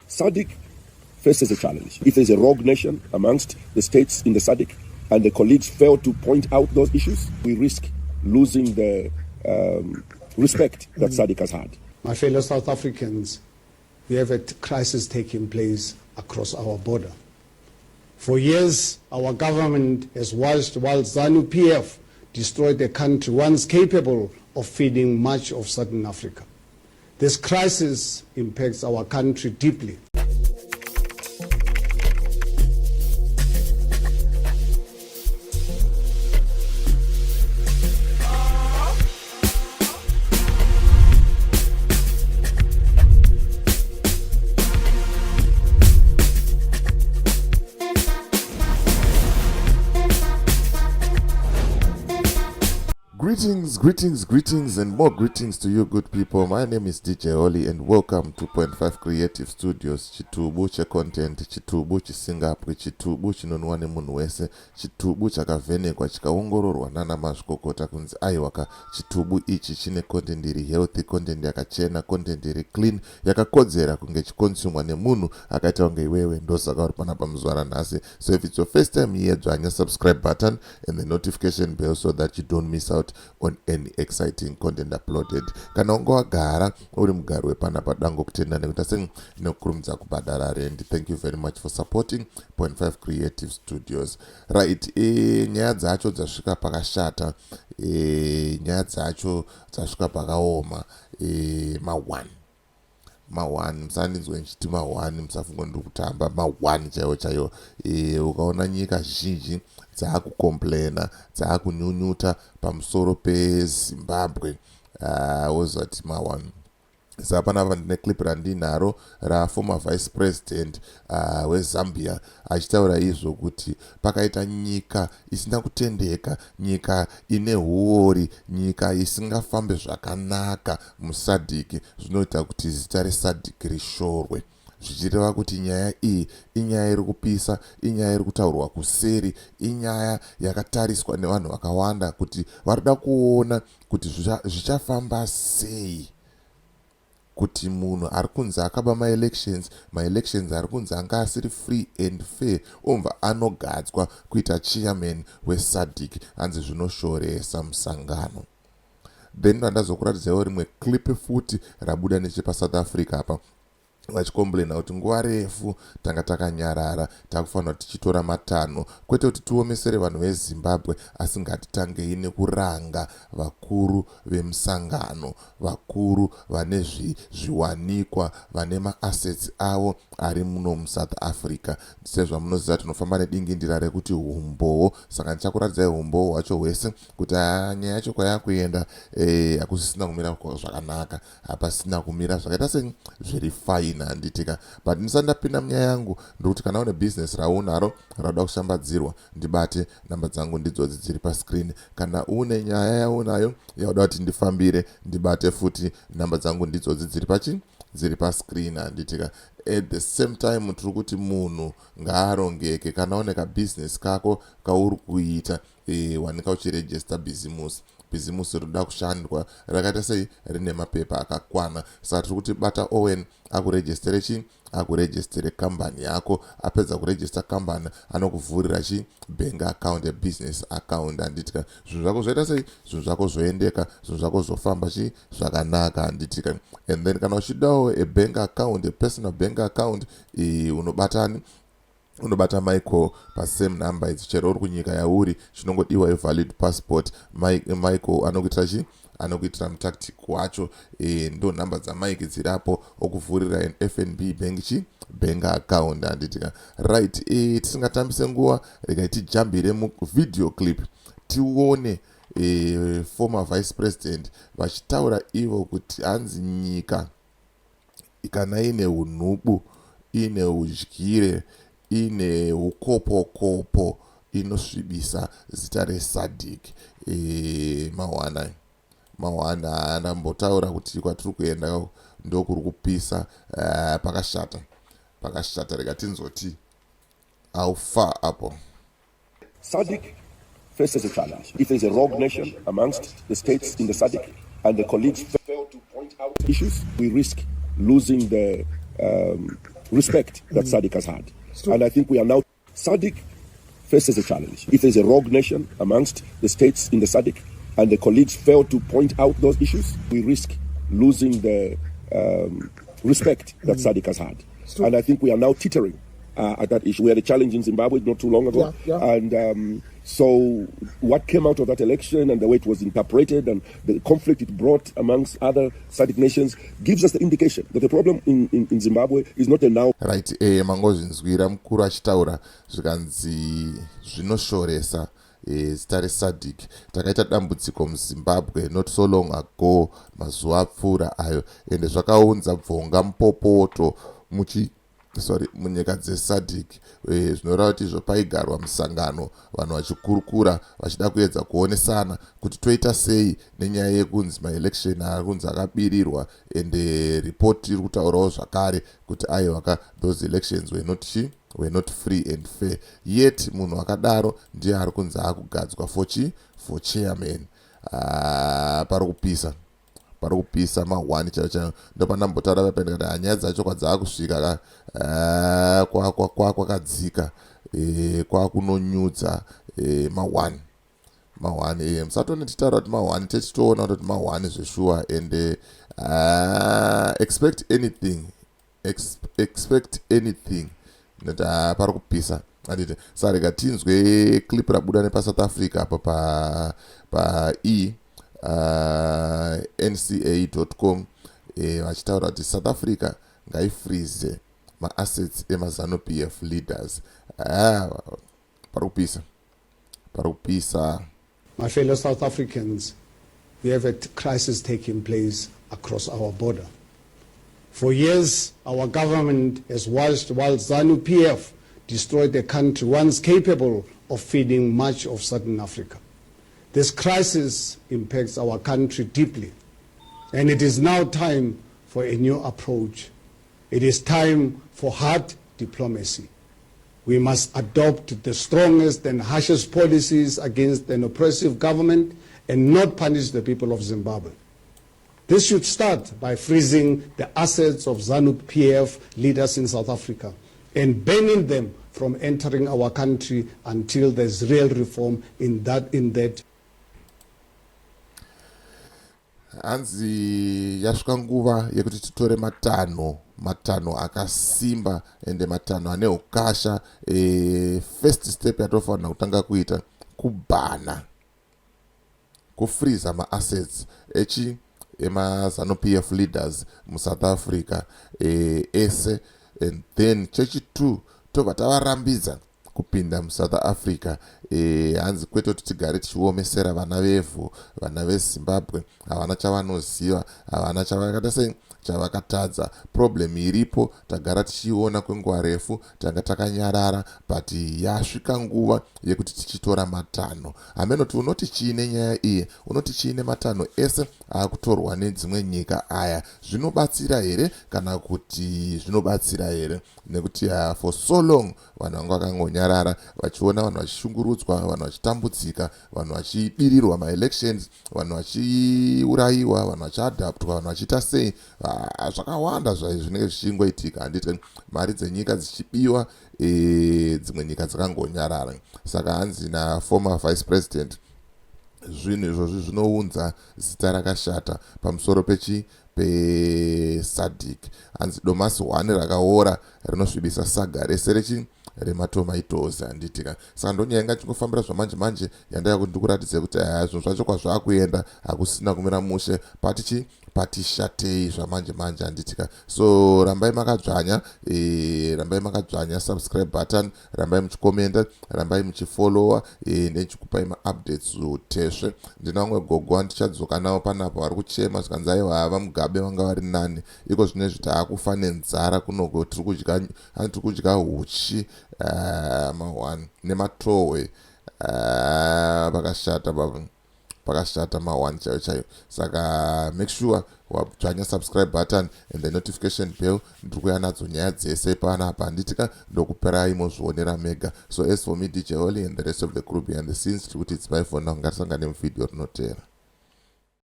SADC faces a challenge. If there's a rogue nation amongst the states in the SADC and the colleagues fail to point out those issues, we risk losing the respect that SADC has had. My fellow South Africans, we have a crisis taking place across our border. For years, our government has watched while ZANU-PF destroyed a country once capable of feeding much of Southern Africa. This crisis impacts our country deeply. Greetings, greetings, greetings, and more greetings to you, good people. My name is DJ Oli, and welcome to Point 5 Creative Studios. Chitubu checontent, chitubu chisingapwi, chitubu chinonwa nemunhu wese, chitubu chakavhenekwa chikaongororwa nana mazvikokota kunzi aiwaka chitubu ichi chine content iri healthy, content yakachena, content iri clean, yakakodzera kunge chikonsumwa nemunhu akaita kunge iwewe. Ndosaka uri panapa muzuva ranhasi. So if it's your first time here, dzvanya subscribe button and the notification bell so that you don't miss out on any exciting content uploaded. Kana unge wagara uri mugari wepanapa, dangokutenda nekuti asi nekukurumidza kubhadhara rent. Thank you very much for supporting Point 5 Creative Studios. Right, nyaya dzacho dzasvika pakashata, nyaya dzacho dzasvika pakaoma. Ma1 ma1, musandinzwe ndichiti ma1, musafunga ndiri kutamba. Ma1 chaiwo chaiwo. Ukaona nyika zhinji dzaakucomplaina, dzaakunyunyuta pamusoro peZimbabwe, woziva kuti ma1. Saka panapa ndine clip randinaro raformer vice president weZambia achitaura izvo kuti pakaita nyika isina kutendeka, nyika ine huori, nyika isingafambe zvakanaka muSADC, zvinoita kuti zita reSADC rishorwe, zvichireva kuti nyaya iyi inyaya iri kupisa, inyaya iri kutaurwa kuseri, inyaya yakatariswa nevanhu vakawanda kuti varida kuona kuti zvichafamba sei kuti munhu ari kunzi akaba maelections, maelections ari kunzi anga asiri free and fair, obva anogadzwa kuita chairman weSADC. Hanzi zvinoshoresa musangano. Then ndandazokuratidzaiwo rimwe clip futi rabuda nechepaSouth Africa apa, vachicomplaina kuti nguva refu tanga takanyarara, takufanira kuti tichitora matanho, kwete kuti tiomesere vanhu veZimbabwe, asi ngatitangei nekuranga vakuru vemusangano, vakuru vane zviwanikwa, vane maassets avo ari muno muSouth Africa. Sezvamunoziva, tinofamba nedingindira rekuti umbowo. Saka ndichakuratidzai umbowo hwacho hwese kuti nyaya yacho kwayakuenda hakusisina kumira zvakanaka, hapasina kumira zvakaita se zviri fine, handitika? But ndisati ndapinda munyaya yangu, ndikuti kana une bhizinesi raunaro rauda kushambadzirwa, ndibate. Namba dzangu ndidzodzi dziri pascreen. Kana une nyaya yaunayo yauda kuti ndifambire, ndibate futi. Namba dzangu ndidzodzi dziri pachi dziri pascreen, handitika? At the same time, tiri kuti munhu ngaarongeke. Kana une kabhizinesi kako kauri kuita, wanika uchirejista bhizimusi. Bhizimusi rinoda kushandwa rakaita sei? Rine mapepa akakwana. Saka tiri kuti bata Owen akurejistere chi akurejistere kambani yako. Apedza kurejista kambani, anokuvhurira chi bank account, ebusiness account, handitika? Zvinhu zvako zvoita sei? Zvinhu zvako zvoendeka, zvinhu zvako zvofamba chi zvakanaka, handitika? And then kana uchidawo a bank account, a personal bank account, unobatani unobata Michael pasame number idzi. Chero uri kunyika yauri, chinongodiwa ivalid passport. Michael anokuitira chi anokuitira mutactic wacho. Ndo nhamba dzaMike dzirapo, okuvhurira an FNB bank chi bank account, handitika? Right, tisingatambise nguva, regai tijambire muvideo clip tione former vice president vachitaura ivo kuti hanzi nyika kana ine unhubu, ine udyire, ine ukopokopo, inosvibisa zita reSADC. Mawana mawana andambotaura kuti kwatiri kuenda ndokuri kupisa, pakashata, pakashata. Rega tinzoti how far apo. SADC faces a challenge. If there's a rogue nation amongst the states in the SADC and the colleagues fail to point out issues, we risk losing the respect that SADC has had. And I think we are now, SADC faces a challenge. If there's a rogue nation amongst the states in the SADC and the colleagues fail to point out those issues, we risk losing the respect that SADC has had. And I think we are now teetering at that issue. We had a challenge in Zimbabwe not too long ago. And so what came out of that election and the way it was interpreted and the conflict it brought amongst other SADC nations gives us the indication that the problem in Zimbabwe is not a now Right, mangozvinzwira mukuru achitaura, zvikanzi zvinoshoresa zita reSADC. Takaita dambudziko muZimbabwe not so long ago, mazuva apfuura ayo, ende zvakaunza bvonga mupopoto muchi, sorry, munyika dzeSADC. Zvinoreva kuti izvo paigarwa musangano, vanhu vachikurukura, vachida kuedza kuonesana kuti toita sei nenyaya yekunzi maelection ari kunzi akabirirwa. Ende ripoti iri kutaurawo zvakare kuti aiwaka, those elections were not free and fair. Yet munhu akadaro ndiye ari kunzi akugadzwa for chi for chairman. Pari kupisa, pari kupisa ma1 chaivo chaivo. Ndopandambotaura papendikati hanyaya dzacho kwadzakusvika ka kwakadzika, kwakunonyudza, ma1 ma1. Musatone tichitaura kuti ma1, techitoona kuti ma1 zveshuwa. And expect anything, expect anything, nekuti pari kupisa, anditi? Saka rega tinzwe clip rabuda nepaSouth Africa apa pa e nca.com, vachitaura kuti South Africa ngaifreeze maassets emaZANU PF leaders. Pari kupisa, pari kupisa. My fellow South Africans, we have a crisis taking place across our border. For years, our government has watched while ZANU PF destroyed a country once capable of feeding much of Southern Africa. This crisis impacts our country deeply, and it is now time for a new approach. It is time for hard diplomacy. We must adopt the strongest and harshest policies against an oppressive government and not punish the people of Zimbabwe. This should start by freezing the assets of ZANU PF leaders in South Africa and banning them from entering our country until there's real reform in that Hanzi yasvika nguva yekuti titore matanho, matanho akasimba ende matanho ane ukasha. First step yatofanira kutanga kuita kubhana, kufreeza maassets echi emaZANU PF leaders muSouth Africa ese. And then chechi2, tobva tavarambidza kupinda muSouth Africa. Hanzi kwete kuti tigare tichiomesera vana vevhu. Vana veZimbabwe havana chavanoziva, havana chavakaita sei, chavakatadza. Problem iripo tagara tichiiona kwenguva refu, tanga takanyarara, but yasvika nguva yekuti tichitora matanho. Hamenoti unoti chii nenyaya iyi? Unoti chii nematanho ese aakutorwa nedzimwe nyika aya? Zvinobatsira here kana kuti zvinobatsira here? Nekuti for so long vanhu vanga vakangonyarara vachiona vanhu vachishungurudzwa, vanhu vachitambudzika, vanhu vachibirirwa maelections, vanhu vachiurayiwa, vanhu vachiabductwa, vanhu vachiita sei, zvakawanda zvinenge zvichingoitika, handiti? Mari dzenyika dzichibiwa, dzimwe nyika dzakangonyarara. Saka hanzi naformer vice president, zvinhu izvozvi zvinounza zita rakashata pamusoro pechi peSADC. Hanzi domasi 1 rakaora rinosvibisa saga rese rechi rematomatoes, handitika? Saka ndonyaya inga chingofambira zvamanje manje yandaya kuti ndikuratidze kuti aya zvinhu zvacho kwazvaakuenda hakusina kumira mushe, pati chi patishatei zvamanje manje, handitika? So rambai makadzvanya, rambai makadzvanya subscribe button, rambai muchikomenda, rambai muchifollowa, nechikupai maupdates tesve. Ndina vamwe gogo andichadzoka navo panapa vari kuchema, zvikanzi aiwa, vaMugabe vanga vari nani, iko zvinezvi taakufa nenzara kunoko, tiri kudya huchi, ma1 nematohwe. Pakashata baba, pakashata, ma1 chaiyo chaiyo. Saka make sure wadzvanya subscribe button and the notification bell. Ndiri kuuya nadzo nyaya dzese panapa, handitika? Ndokuperai mozvionera mega. So as for me, DJ Holly, and the rest of the crew behind the scenes, tiri kuti it's bye for now. Ngatisangane muvhidhiyo rinotera.